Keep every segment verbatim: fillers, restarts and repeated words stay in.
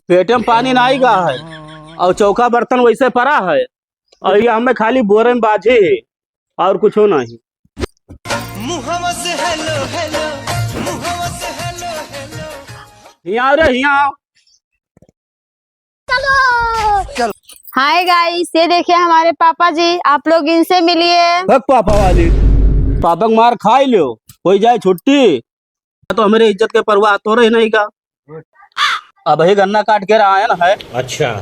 पेटे में पानी नाई गा है और चौका बर्तन वैसे पड़ा है और ये हमें खाली बोरे में बाझी है और कुछ नहीं। मुहवा से हेलो हेलो, मुहवा से हेलो हेलो। हियाँ रे हियाँ। हाय गाइस, ये देखिए हमारे पापा जी, आप लोग इनसे मिलिए। भग पापा वाली, पापा के मार खाई लो, हो जाए छुट्टी। तो हमरे इज्जत के परवाह तो रही नहीं का। अब ही गन्ना काट के आयन है। अच्छा।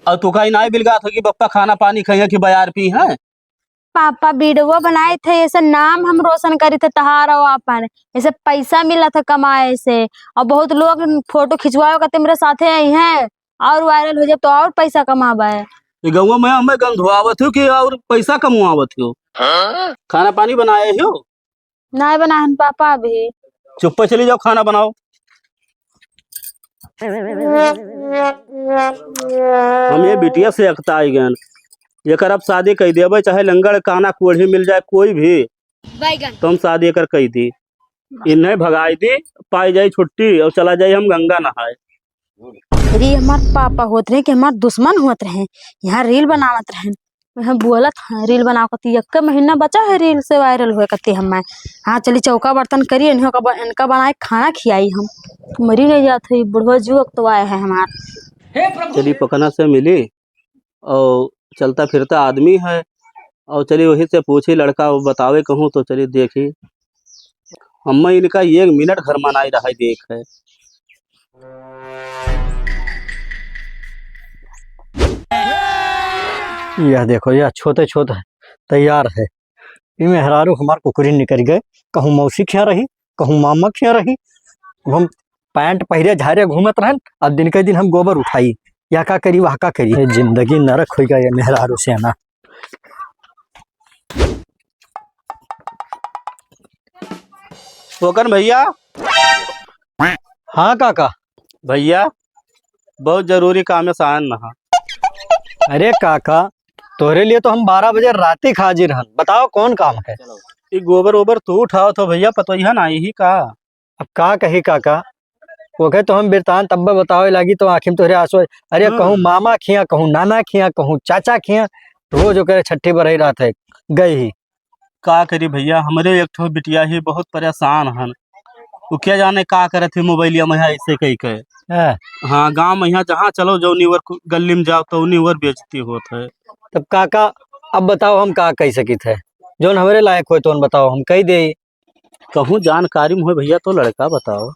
और तू कहीं नहीं बिलगा था कि बप्पा खाना पानी खाइए कि बयार पी हैं। पापा वीडियो बनाए थे, ऐसे नाम हम रोशन करी थे तहार और आपन, ऐसे पैसा मिला था कमाए से। और बहुत लोग फोटो खिंचवावे करते मेरे साथे आई हैं और वायरल हो जाए तो और पैसा कमाबे। ये गौवा में हमें गंधवावत हो कि और पैसा कमवावत हो? खाना पानी बनाए हो? नाय बनाहन पापा अभी। चुप्पे चली जाओ, खाना बनाओ। हम ये बिटिया से अकताई गन। एकर अब शादी कई देबे, चाहे लंगड़ काना कोढ़ी मिल जाए कोई भी, बैगन। तो हम शादी एकर कई दी। इन्हें भगाई दी, पाई जाई छुट्टी और चला जाई हम गंगा नहाए। अरे हमार पापा होत रहे कि हमार दुश्मन होत रहे, यहाँ रील बनावत रहे। हम बोलत हैं, रील बनाओ कती, एक महीना बचा है रील से वायरल हुए कती हमें। हाँ, चली चौका बर्तन करी, इन्हों का ब-, इनका बनाए खाना खियाई हम। मरी नहीं जात है, बुढ़वा जुअक तो आया है हमार। चली पकना से मिली और चलता फिरता आदमी है और चली वही से पूछी, लड़का वो बतावे कहूँ तो चली देखी। हमें इनका एक मिनट घर मनाई रहा देख है। यह देखो, यह छोटे छोटे तैयार है। ई मेहरारू हमार कुकुरी निकल गए, कहूँ मौसी खिया रही, कहूँ मामा खिया रही। हम पैंट पहिरे झारे घूमत रहन, अब दिन के दिन हम गोबर उठाई, यह का करी, वह का करी। ए, जिंदगी नरक होइ गया ये मेहरारू से ना। फोकन भैया। हाँ काका। भैया, बहुत जरूरी काम है, सायन नहा। अरे काका, तोहरे लिए तो हम बारह बजे राती खा जी रहन। बताओ कौन काम है? ई गोबर ओबर तू उठाओ तो भैया, पतोहिया ना यही का। अब का कही काका, ओके तो हम वृत्तांत तब्बे बतावे लागी तो आँखी में तोहरे आंसू आए। अरे हाँ। कहूँ मामा खिया, कहूँ नाना खिया, कहूँ चाचा खिया, रोज ओकरे छट्ठी बरही रहत है, गई ही। का करी भैया, हमरे एक ठो बिटिया ही बहुत परेशान हन। वो क्या जाने का करत है मोबाइलिया में यहाँ ऐसे कही के। हाँ। हाँ, गाँव में यहाँ जहाँ चलो जौनी ओर कु-, गली में जाओ तौनी ओर बेइज्जती होत है। तब काका, अब बताओ हम का कही सकित है, जौन हमरे लायक होए तौन बताओ, हम कही दे। कहूँ जानकारी में होए भैया तो लड़का बताओ।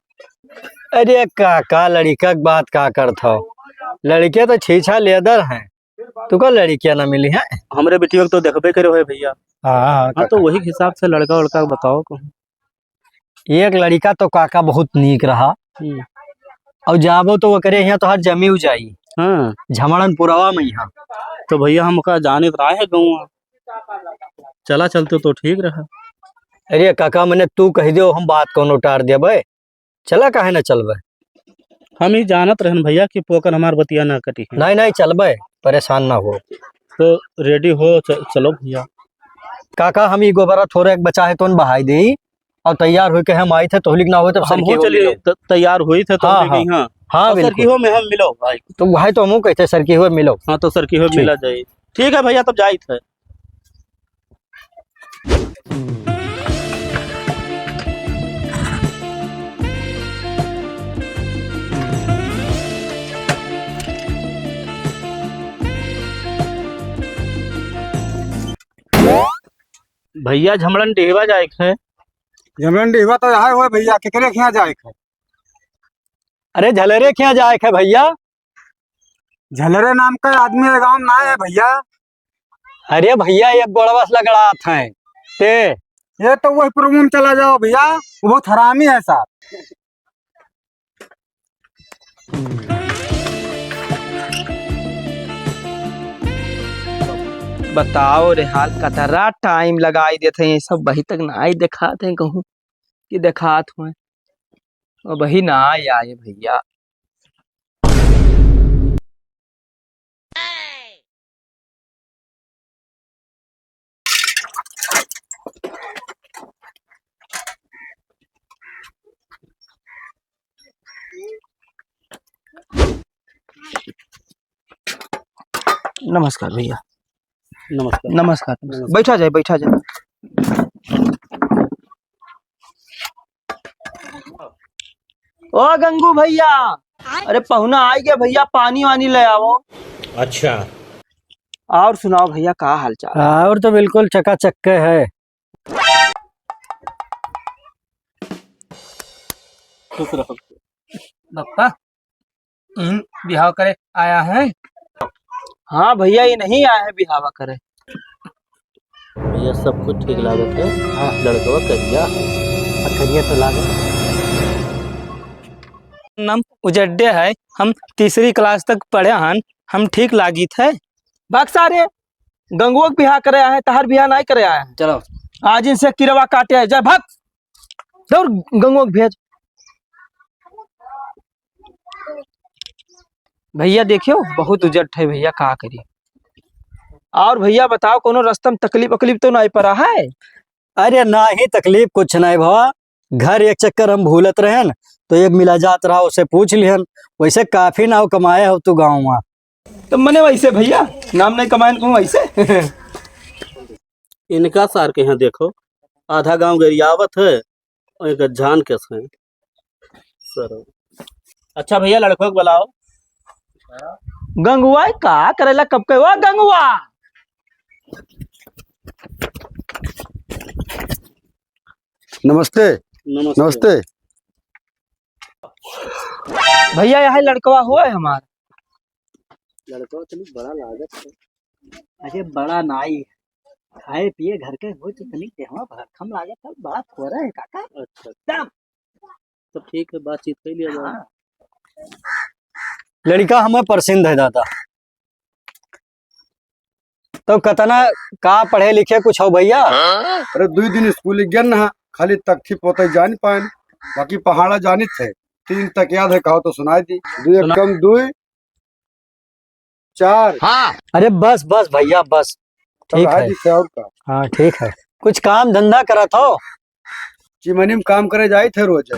अरे काका, लड़का के बात का करत हो, लड़के तो छीछा लेदर हैं, तू का लड़कियां ना मिली हैं? हमरे बिटिया के तो देखबे करे होए भैया। हाँ, हाँ, हाँ, तो काका। वही हिसाब से लड़का उड़का बताओ कहूँ। एक लड़का तो काका बहुत नीक रहा। हम्म। और जाबो तो ओकरे यहाँ तो हर जमी जाई। हाँ। झमड़न पुरवा में यहाँ। तो भैया हम ओका जानित रहा है गौवा। चला चलते तो ठीक रहा। अरे काका, मने तू कह दो, हम बात कौनो टार देबे। चला काहे ना चलबे? हम ही जानत रहन भैया कि पोकर हमार बतिया ना कटी है। नहीं, नहीं, चलबे, परेशान ना हो। तो रेडी हो, च-, चलो भैया। काका, हम ई गोबरा थोड़ा एक बचा है, तोन बहाई देई, और तैयार होके हम आई थे, तोहलिक ना होए, तब हम हो सरकी हो चलिए, मिलो। त-, तैयार हुई थे, तो हाँ, हम हाँ। गई, हाँ। हाँ, और बिल्कुल। सरकी हो में हम मिलो भाई। तो भाई, तो हमहू कहते, सरकी हो मिलो। हाँ, तो सरकी हो ठीक। मिला जाए। ठीक है भैया, तब जाई थे। भैया, झमड़न डेहवा जाए के है। झमड़न डेहवा तो यहाँ होए भैया, केकरे के यहाँ जाए के है? अरे, झलरे के यहाँ जाए के है भैया। झलरे नाम का आदमी ये गाँव में ना है भैया। अरे भैया, एक गोड़वा से लगड़ात हैं ते। ये तो वही प्रभु में चला जाओ भैया, वो बहुत हरामी है साहब। बताओ रे हाल, कतरा टाइम लगाई देते हैं, सब वही तक ना आई देखात हैं कहूँ कि देखात हुए, अब वही ना आए भैया। नमस्कार भैया। नमस्कार। नमस्कार, नमस्कार। नमस्कार। बैठा जाए, बैठा जाए। ओ गंगू भैया, अरे पहुना आइ गया भैया, पानी वानी ले आवो। अच्छा। और सुनाओ भैया, का हाल चाल? और तो बिल्कुल चकाचक के है। खुश रहो। बप्पा, इन बिहाव करे आया है? हाँ भैया, ये नहीं आया है बिहावा करे। भैया, सब कुछ ठीक लागत है। हाँ। लड़कवा करिया है। हाँ, करिया तो लागत है। नाम उजड्डे है, हम तीसरी class तक पढ़े हन, हम ठीक लागित है। भाग सारे, गंगुआ के बिहा करे आए हैं, तहार बिहा नाहीं करे आए हैं। चलो। आज इनसे किरवा काटे है, जा भाग। दौड़ गंगुआ के भेज। भैया देखियो, बहुत उजट है भैया, का करी। और भैया बताओ, कोनो रस्ता में तकलीफ वकलीफ तो नाहीं पड़ा है? अरे नाहीं, तकलीफ कुछ नाहीं भवा, घर एक चक्कर हम भूलत रहेन, तो एक मिला जात रहा, उसे पूछ लिहन। वैसे काफी नाव कमाए हो तू गाँव में। तो मने वैसे भैया, नाम नाहीं कमाएन कहूँ वैसे। इनका सार के यहाँ देखो, आधा गाँव गरियावत है, और एक जान कैसे है। सर। अच्छा भैया, लड़कों को बुलाओ। गंगुआ का करेला कब के? ओ गंगुआ। नमस्ते। नमस्ते। नमस्ते। भैया, यही लड़कवा हुआ है हमार। लड़कवा तनी बड़ा लागत है। अरे, बड़ा नाई, खाए पिए घर के हो तो तनी देहवा भरखम लागत है, बड़ा थोड़ा है काका। अच्छा। तब तो ठीक है, बातचीत कर लिया जाए। हाँ। लड़का हमें पसंद है दादा। तो कतना का पढ़े लिखे कुछ हो भैया? अरे, दुई दिन स्कूल गया ना, खाली तख्ती पोते जान पाएन, बाकी पहाड़ा जानित है। तीन तक याद है, कहो तो सुनाई दी। दुई एक सुना। कम दुई, चार। हाँ। अरे बस, बस भैया, बस। तब ठीक है। जी से और का? हाँ, ठीक है। कुछ काम धंधा करत हो? चिमनी में काम करे जाइत है रोज।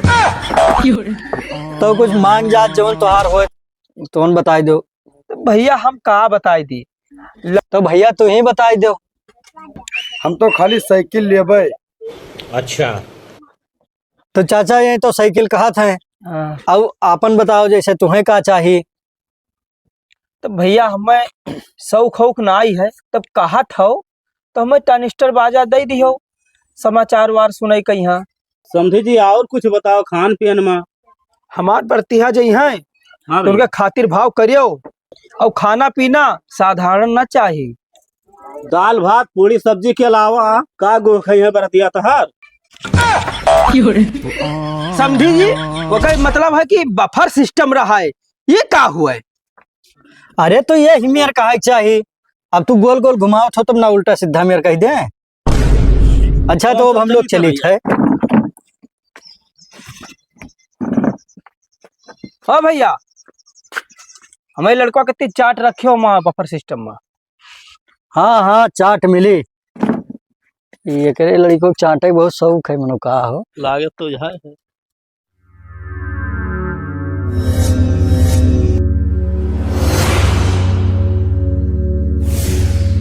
तो कुछ मांग जात जौन तोहार होए, तौन बताई दो। तो भैया हम का बताई दी? तो भैया तू ही बताई दो। हम तो खाली साइकिल लेबे। अच्छा। तो चाचा ये तो साइकिल कहत है। हाँ। अब आपन बताओ जैसे तुम्हें का चाही? तो भैया हमें शौक हौक नाई है, तब कहत हो तो हमें ट्रांजिस्टर बाजा दे दियो, समाचार वार सुनाई कहीं। समधी जी, और कुछ बताओ खान पियन में। हमार बरतिहा जई हैं, हाँ तो उनके भैया। खातिर भाव करियो और खाना पीना साधारण ना चाही। दाल भात पूरी सब्जी के अलावा का गो खई है बरतिया तहार? समधी जी, ओकर मतलब है कि बफर सिस्टम रहा है, ये का हुआ है? अरे तो ये ही मेर कहा चाही, अब तू गोल गोल घुमावत हो तब ना उल्टा सीधा मेर कह दे। अच्छा, तो अब हम लोग चलित है। हाँ भैया, हमारे लड़का कितनी चाट रखे हो वहाँ बफर सिस्टम में। हाँ, हाँ, चाट मिली। ये करे लड़को के चाटे बहुत शौक है, मनो का हो। लागत तो यहाँ है।